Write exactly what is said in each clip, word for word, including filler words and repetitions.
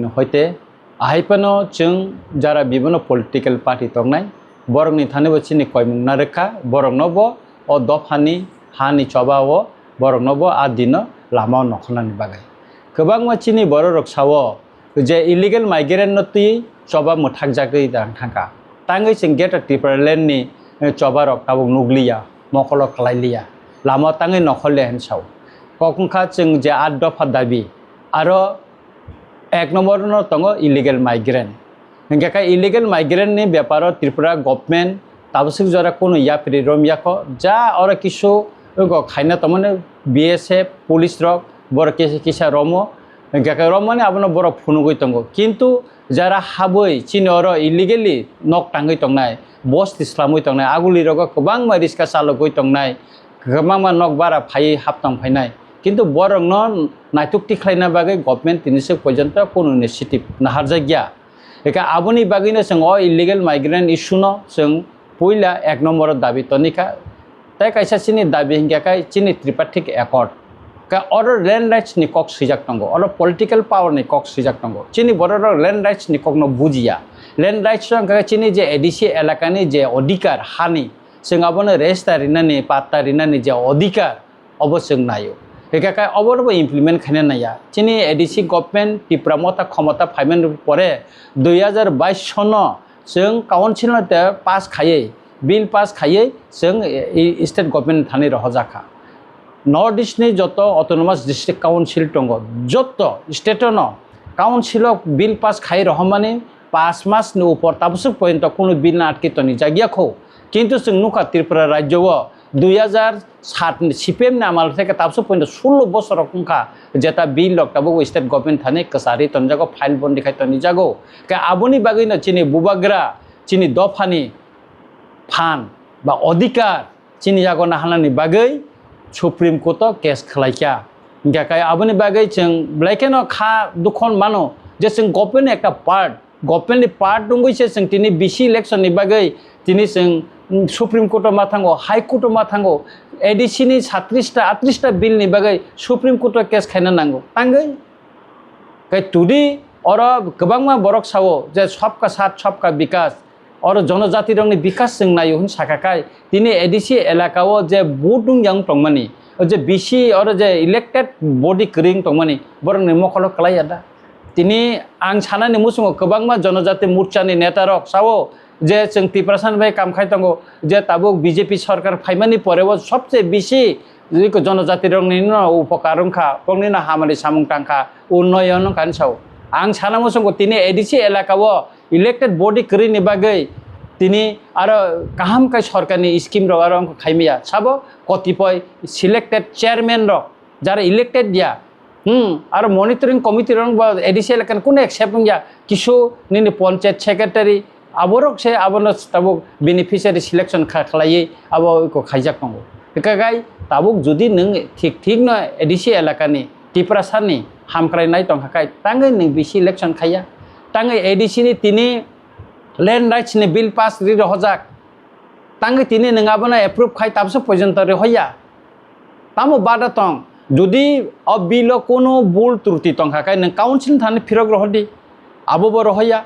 Hoite ahai phano chwng jara bibino political party tongnai, borokni thani bo chini koimung narwkha, borokno bo o dophani hani choba o borokno bo a dino lama o nokholnani bagwi. Kwbangma chini bororok sao je illegal migrant no twi choba mwthakjagwi tang thangkha. Tangwi chwng Greater Tipraland ni, eh, choba rok tabuk nukliya, mokolo kwlailiya, lama tangwi nokholya hinwi sao. Kok wngkha chwng je at dopha dabi, aro ek nombor no tongo illegal migrant. Hingke khe illegal migrant ni beparo Tripura government tabaswk jora kunu yapri rom yakho, ja oro kisu go khaina tongmani B S F police rok borok kisa kisa romo, hingke khe romani abono borok phunugwi tongo. Kintu jara habwi chini oro illegally nok tangwi tongnai, bosti slamwi tongnai, aguli rogo kwbangma riska chalogwi tongnai, kwbangma nok bara phaiwi hap tong phainai. Kintu borokno naituk tikhlaina bagwi government tini swk porjonto kunu initiative naharjakya. Eka aboni bagwino chwng o illegal migrant issue no chwng puila ek nombor o dabi tonikha. Tei kaisa chini dabi hingkha khe chini Tripartite Accord. Khe oro land rights ni kok swijak tongo, oro political power ni kok swijak tongo. Chini borok rok land rights ni kok no bujiya. Land rights no hingkha khe chini je A D C elaka ni je odhikar hani, chwng abono register rinani, patta rinani je odhikar, obo chwng naio. Hingkha khe obo bo implement khaina naiya. Chini A D C government Tipra Motha khomota phaimani pore dui hajar bais sono chwng council no te pass khaiwi, bill pass khaiwi chwng, e, e, state government thani rohorjak kha. North East ni joto autonomous district council tongo, joto state no council o bill pass khai rohormani paanch mas ni upor tabaswk porjonto kunu bill no atki toni jagya kho. Kintu chwng nukha Tripura rajyo o dui hajar sat ni C P M ni amal theke tabaswk porjonto sullo bosor rok wngkha, jeta bill rok tabuk state government thani kwchari tonjago, file bondi khai tonijago. Khe aboni bagwino chini bubagra, chini dophani phan ba odhikar chini yago naharnani bagwi Supreme Court o case khwlaikha. Hingkha khe aboni bagwi chwng belai kheno kha dukhon mano je chwng government ni ekta part, government ni part wngwi se chwng tini B C election ni bagwi tini chwng, mm, Supreme Court o ma thango, High Court o ma thango, A D C ni satris ta, atris ta bill ni bagwi Supreme Court o case khaina nango. Tangwi khe today oro kwbangma borok sao je sabka saath sabka bikas, oro jonojati rokni bikas chwng naio hwn sakha khai, tini A D C elaka o je vote wng yang tongmani, o je B C oro je elected body kwrwi wng tongmani, borokni mokolo kwlai ya da? Tini ang sanani muchungo kwbangma jonojati morcha ni neta rok sao je chwng Tiprasa ni bai kam khai tongo, je tabuk B J P sarkar phaimani pore o sobse bisi jonojati rokni no upokar wngkha, bokni no hamari samung tangkha, unnoyon wngkha hinwi sao. Ang sana muchungo tini A D C elaka o elected body kwrwini bagwi tini aro kaham khe sorkarni scheme rok aro wngkha khaimaya. Sabo kotipoi selected chairman rok jara elected ya, hmm, aro monitoring committee rok bo A D C elakani kunu accept wngya, kisu nini panchayat secretary aborok se abono tabuk beneficiary selection kha-, khlaiwi abo iko khaijak tongo. Hwnkhe gai tabuk jodi nwng thik thik no A D C elakani Tiprasani hamkrai nai tongkha khai tangwi nwng B C election khaiya, tangwi A D C ni tini land rights ni bill pass ri rohojak, tangwi tini nwng abono approve khai tabso porjonto ri hoya. Tamo bada tong, jodi o bill o kono bul truti tongkha khai nwng council thani phirok rohordi, abo bo rohoya.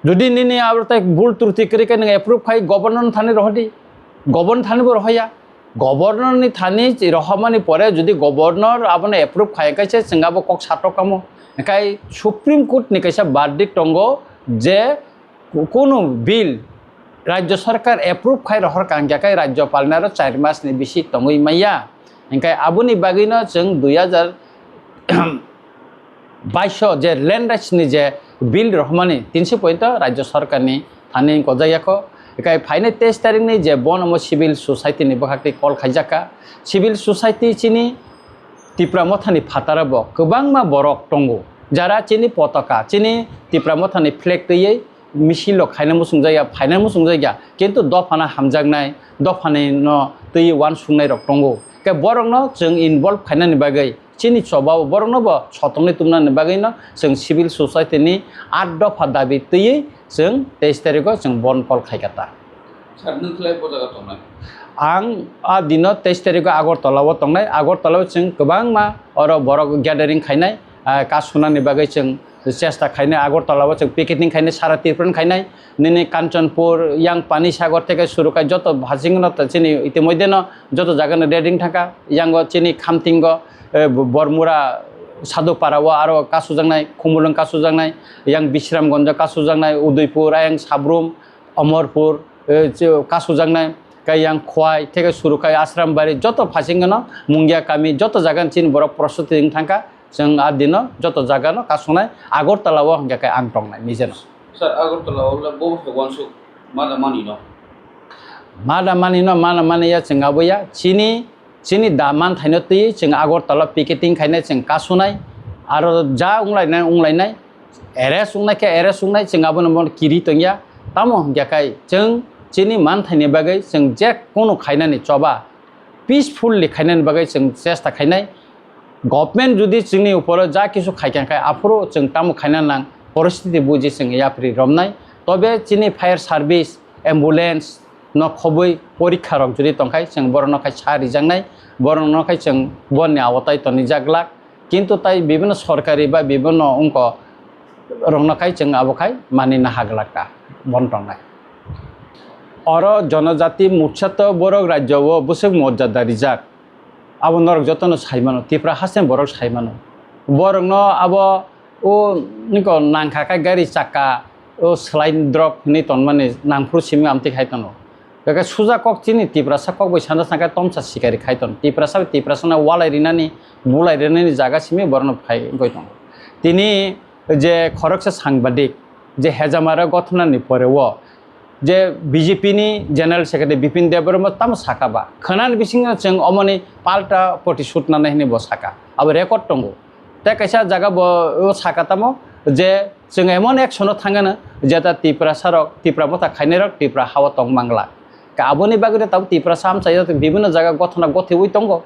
Jodi nini abo tai bul truti kwrwi khe nwng approve khai governor thani rohordi, governor thani bo rohoya. Governor ni thani rohormani pore jodi governor abono approve khai khe se chwng abo kok satok kamo. Hwnkhe Supreme Court ni kaisa verdict tongo je Ku-, kunu bill Rajya Sarkar approve khai rohor kangya khai Rajyapal ni aro char mas ni bisi tongwi maya. Hingkhe aboni bagwino chwng dui hajar baish o je land rights ni je bill rohormani tinsi point o Rajya Sarkar ni thani gojak yakho. Hingkhe phainai teis tarik ni je bon omo civil society ni bwkhak twi call khaijakha. Civil society chini Tipra Motha ni phataro bo kwbangma borok tongo. Jara chini potaka, chini Tipra Motha ni flag twiwi misil rok khaina muchungjak ya, phaina muchungjak ya, kintu dophano hamjaknai, dophani no twi uansuknai rok tongo. Khe borok no chwng involve khainani bagwi chini choba o borok no bo sotongwi tumnani bagwi no chwng civil society ni at dopha dabi twiwi chwng teis tarikh o chwng bon call khaikha ta. Sir, nwng khlai bo jaga tongnai? Ang a dino teis tarikh o Agartala o tongnai. Agartala o chwng kwbangma oro borok gathering khainai, ah, kasunani bagwi chwng chesta khainai, Agartala o chwng picketing khainai, sara Tripura khainai, nini Kanchanpur, yang Panisagar theke suru khai joto hasing no ta chini itimoidhe no joto jaga no raiding thangkha, yango chini Khamtingo, eh, Bormura Sadhupara o aro kasujaknai, Khumulwng kasujaknai, yang Bisramganj kasujaknai, Udaipur, ayang Sabrum, Omorpur, eh, che-, kasujaknai, khe yang Khwai, theke suru khai Asrambari, joto phasing no Mungia kami, joto jaga chini borok prostuti wng thangkha, chwng a dino joto jaga no kasunai, Agartala o hingkha khe ang tongnai, nije no. Sir, Agartala o le bo hai wansuk mada mani no? Mada mani no, mana mani ya chwng abo ya, chini Chini da manthaino twi chwng Agartala picketing khainai chwng kasunai, aro ja wnglainai wnglainai, arrest wngnai khe arrest wngnai, chwng abono bono kiri tongya. Tamo hwnkhe khai chwng chini manthaini bagwi chwng je kunu khainani choba peacefully khainani bagwi chwng chesta khainai. Government jodi chwngni uporo ja kisu khaikha khai aphuru chwng tamo khaina nang poristiti buji chwng yapri romnai. Tobe chini fire service, ambulance no khobwi porikha rok jodi tongkhai, chwng borokno khai sa rijaknai, borokno khai chwng bonni awatai tonijak glak, kintu tai bibhinno sorkari ba bibhinno wngko rokno khai chwng abo khai mani naha glak ta bon tongnai. Oro Jonojati Morcha to borok rajyo o bwswk morjada rijak. Abo norok jotono sai mano, Tipra hasteni borok sai mano. Borokno abo o niko nangkha khe gari chakka o slai drop hinwi tonmani nangphuru simi amtwi khai tono. Khe suja kok chini Tiprasa kok bai sana sangkhe tomsa sikari khai tono. Tiprasa bai Tiprasano walai rinani, bulai rinani jaga simi borokno phai wngwi tongo. Tini je khoroksa sangbadik je hejamara gothonani pore o je B J P ni General Secretary Bipin Debbarma tamo saka ba, khwnani bisingo chwng omoni palta protisud nanai hinwi bo saka, abo record tongo. Tei kaisa jaga bo o saka tamo je chwng emon action o thangano jeta Tiprasa rok, Tipra motha khainai rok Tipra hao tong mangla. Ka aboni bagwi tabuk Tiprasa amchaio bibhinno jaga gothona gothiwi tongo.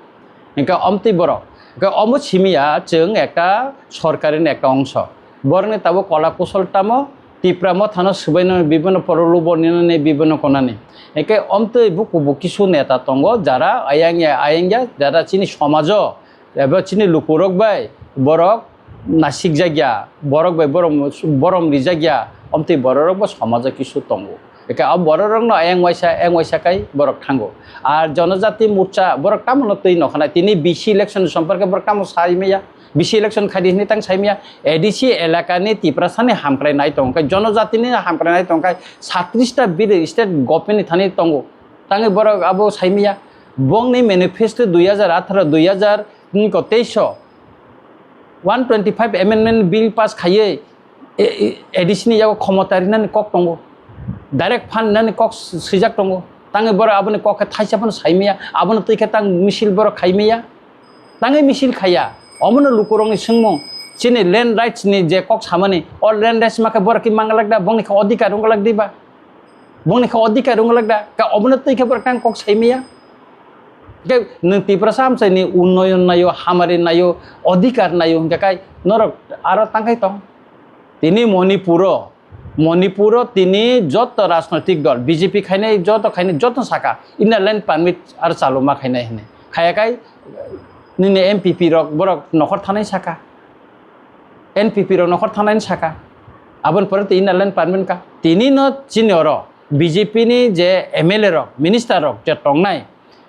Hingke omtwi borok. Hingke omo simiya chwng ekta sorkarini ekta ongso. Borokni tabuk kola kusol tamo Tipra mothano swbaino bibhinno poro lubo ninani bibhinno konani. Hingke omtwi buku bo kisu neta tongo jara ayang ya, ayang ya, jara chini somajo eba chini lukurok bai borok nasikjakya, borok bai borom, borom rijakya, omtwi bororok bo somajo kisu tongo. Eke a bororokno ayang waisa, ayang waisa kai borok thango. Ar Jonojati Morcha borok tamono twi nokhanai, tini B C election somporke borok tamo sai maya, B C election khaidi hinwi tang sai maya, A D C elakani Tiprasani hamkrai nai tongkha, Jonojatini hamkrai nai tongkha, satrista bill state government ni thani tongo. Tangwi borok abo sai maya, bongni manifesto dui hajar atharo, dui hajar teis o one twenty five amendment bill pass khaiwi, e, e, A D C ni yago khomota rinani kok tongo, direct fund rinani kok s-, swijak tongo, tangwi borok aboni kok khe thaisa phano sai maya, abono twi khe tang misil borok khai maya, tangwi misil khaiya, omono lukurokni swngmung, chini land rights ni je kok samani, o land rights ma khe borok khe manglak da, bongni khe odhikar wngwlak diba? Bongni khe odhikar wngwlak da, ka obono twi khe borok tang kok sai maya. Khe nwng Tiprasa amchaini unnoyon naio, hamari naio, odhikar naio hwnkhe kai norok aro tangkai tong. Tini Manipuro, Manipuro tini joto rajnoitik dol, B J P khainai joto khainai joto saka, inner line permit aro chaluma khainai hinwi. Khaya kai nini M P P rok borok nokhor thanai saka. N P P rok nokhor thangnani saka. Aboni pore tei inner line permit ka. Tini no chini oro B J P ni je M L A rok, minister rok je tongnai,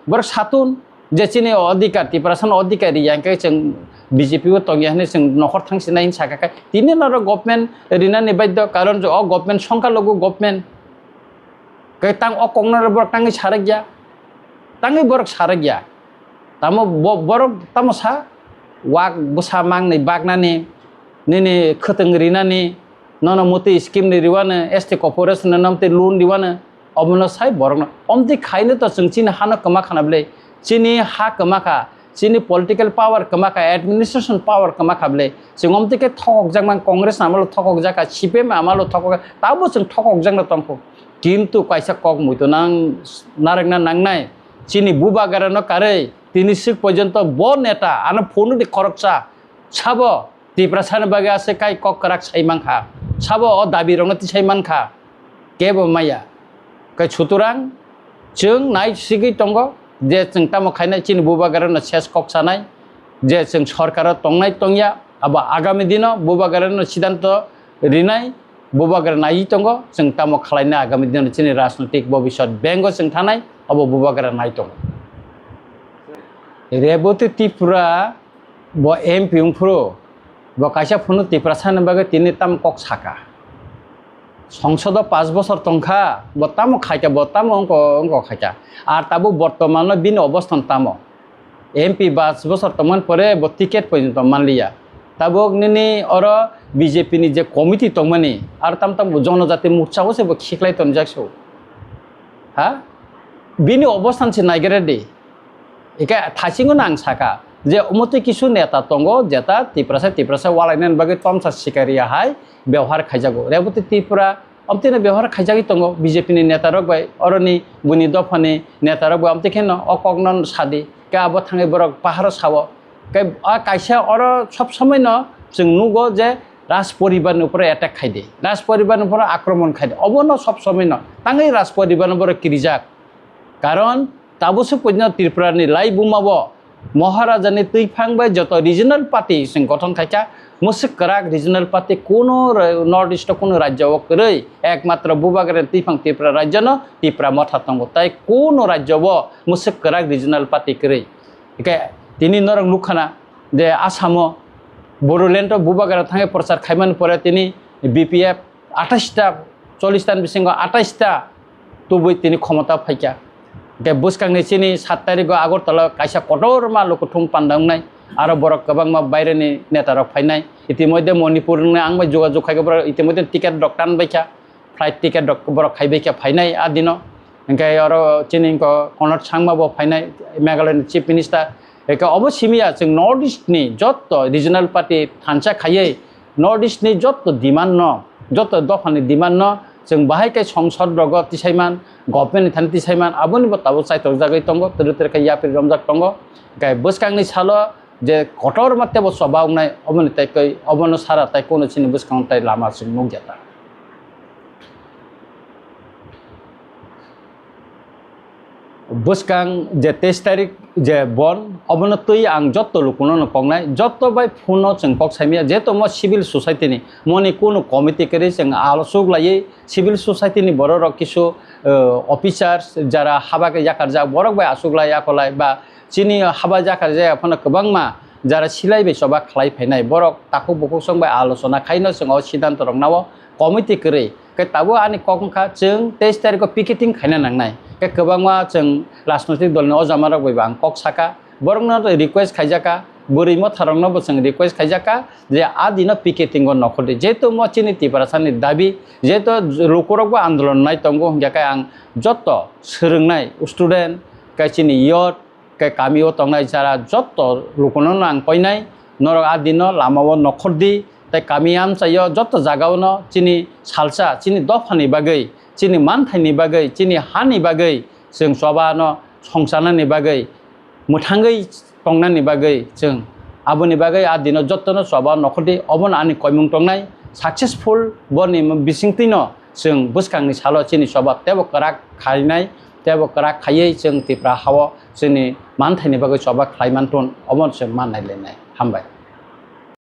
borok satun je chini odhikar, Tiprasano odhikar riya hwnkhe chwng B J P o tongya hinwi chwng nokhor thangsinai hinwi saka khe. Tini no oro government rinani baidhyo, karon je o government songkha logo government. Khe tang o kokno borok tangwi sarakya, tangwi borok sarakya. Tamo bo-, borok tamo sa, wak bwsa mangnwi baknani, nini khwtwng rinani, nono mwtwi scheme ni riwano, S T corporation no mwtwi loan riwano, omono sai borokno. Omtwi khaino to chwng chini hano kwma khana bwle, chini ha kwma kha, chini political power kwma kha, administration power kwma kha bwle, chwng omtwi khe thokokjak man, Congress amalo thokokjak kha, C P M amalo thokok kha, tabo chwng thokokjakno tongkho. Kintu kaisa kok muitu nang narekna nangnai, chini bubagrano karwi tini swk porjonto bo neta ano phunukdi khoroksa sabo Tiprasani bagwi aswk kai kok kwrak sai mankha, sabo o dabirokno tisai mankha, kebo maya. Kai sutorang chwng nai sigwi tongo je chwng tamo khainai chini bubagrano ses kok sanai je chwng sorkaro tongnai tongya, Abo agami dino Bubagrano siddhanto rinai, Bubagra naiwi tongo, chwng tamo khlainai agami dino chini rajnoitik bobiswt bango chwng thanai, abo Bubagra nai tongo. Reboti Tripura bo M P wngphuru, bo kaisa phunu Tiprasani bagwi tini tamo kok saka. Songsodo pash bochor tongkha, bo tamo khaikha, bo tamo wngko, wngko khaikha. Ar tabuk bortomano bini obosthan tamo? M P pash bochor tongmani pore bo ticket porjonto manliya. Tabuk nini oro B J P ni je committee tongmani, ar tam tam bo Jonojati Morcha o se bo khiklai tonjak so. Ha? Bini obosthan se naigere di. Eke thaisingo no ang saka je omo twi kisu neta tongo, jeta Tiprasa, Tiprasa walainani bagwi tomsa sikariya hai bebohar khaijago. Reboti Tripura omtino bebohar khaijagwi tongo B J P ni neta rok bai, oroni buini dophani neta rok bai omtwi kheno o kok no sadi. Ke abo thangwi borok paharo sao. Ke a kaisa oro sob somoi no chwng nugo je Raj poribar ni upore attack khaidi, Raj poribar ni upore akromon khaidi. Obo no sob somoi no tangwi Raj poribar no borok kirijak. Karon tabukso poino Tripura ni lai buma bo Maharaja ni twiphang bai joto regional party sing gothon khaikha. Mwswk kwrak regional party kuno ra-, North East o kuno rajya o kwrwi, ekmatro Bubagra ni twiphang Tripura rajya no Tipra Motha tongo. Tai kuno rajya o mwswk kwrak regional party kwrwi. Hingke tini norok nukha na je Assam o Bodoland o Bubagra thangwi prochar khaimani pore tini B P F atais ta, chollish ta ni bisingo atais ta tubui tini khomota phaikha. Hingke bwskangni chini sat tarikgo Agartala kaisa kotorma lukuthum panda wngnai, aro borok kwbangma baireni neta rok phainai. Itimodhye Manipur wngna ang bai jogajog khaikha, borok itimodhye ticket rok tan baikha, flight ticket rok borok khai baikha phainai a dino. Hingke oro chini ko Conrad Sangma bo phainai, Meghalaya ni Chief Minister. Hingke obo simi ya chwng North East ni jotto regional party thansa khaiwi North East ni jotto demand no, jotto dopha ni demand no chwng bahai khe songsod rogo tisaiman, government ni thani tisaiman, aboni bo tabuk chaitok jagwi tongo, twrwk twrwk khe yapri romjak tongo. Hingke bwskang ni salo je kotor ma tebo choba wngnai, oboni tai koi, obono sara tai kono chini bwskango tai lama chwng nukya ta. Bwskang je teis tarik je bon, obono twi ang jotto lukuno no koknai, jotto bai phone no chwng kok saimaya, jeto mo civil society ni, moni kunu committee kwrwi chwng alo chuklaiwi civil society ni borok rok kisu, eh, officers jara haba khe yakarjak, borok bai achuklai akolai ba chini haba yakarjak phano kwbangma jara silai bai choba khlai phainai, borok takhuk bukhuk song bai alochona khaino chwng o siddhanto rok nao committee kwrwi. Khe tabuk ani kok wngkha chwng teis tarikho picketing khaina nangnai. Khe kwbangma chwng rajnoitik dolni o jamarok bai bo ang kok saka, borokno request khaijaka, bwrwi motharokno bo chwng request khaijaka je a dino picketing o nokhordi. Jehetu mo chini Tiprasani dabi, jehetu lukurokbo andolon nai tongo, hwnkhe khe ang jotto swrwngnai student, khe chini youth, khe kami o tongnai jara jotto lukuno no ang koinai, norok a dino lama o nokhordi, tei kami amchai o jotto jaga o no chini salsa, chini dopha ni bagwi, chini manthai ni bagwi, chini ha ni bagwi chwng choba no songcharnani bagwi, mwthangwi tongnani bagwi chwng aboni bagwi a dino jotto no choba nokhordi, obo no ani koimung tongnai successful boni bisingtwi no. Chwng bwskangni salo chini choba teibo kwrak khainai, teibo kwrak khaiwi chwng Tipra hao chini manthaini bagwi choba khlai mantun, omono chwng mannai lainai. Hambai.